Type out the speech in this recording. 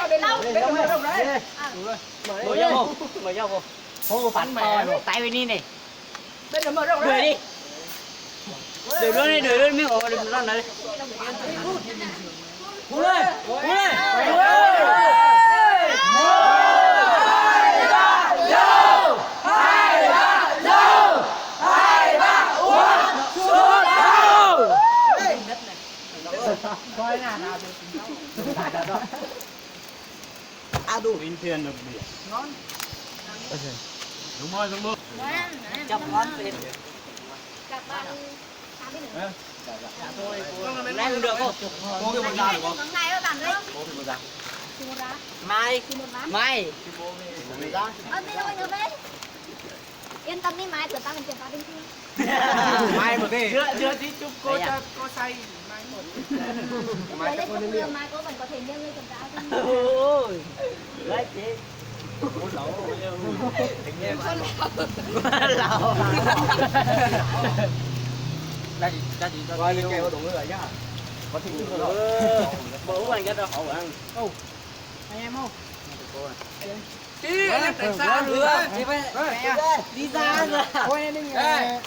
Đuổi đi. Đuổi luôn đi, đuổi luôn, đuổi luôn, đuổi luôn, đuổi luôn. Adu. Bình thường được điểm. Ngon. Đúng rồi, đúng rồi. Chọc ngon phết. Chọc ngon. Ngon được không? Cô cái một da được không? Cô cái một da. Mai. Mai. Ơ, đi đâu anh ở bên? Yên tâm đi, mai tụi tao mình kiểm tra bình thường. Mai một cái. Dựa, dựa tí chụp cô cho cô say. Mai một. Mai cho cô lên điểm. Mai cô vẫn có thể nâng lên kiểm tra. Ôi, nói chị. Ủa, lẩu. Lẩu. Ra chị, ra chị cho coi đi, chị. Coi đủ rồi nhá. Có thịt nữa. Bố uống ăn cho tao khẩu ăn. Anh em không? Đi, anh em tránh xa được. Đi ra rồi. Ôi, anh em.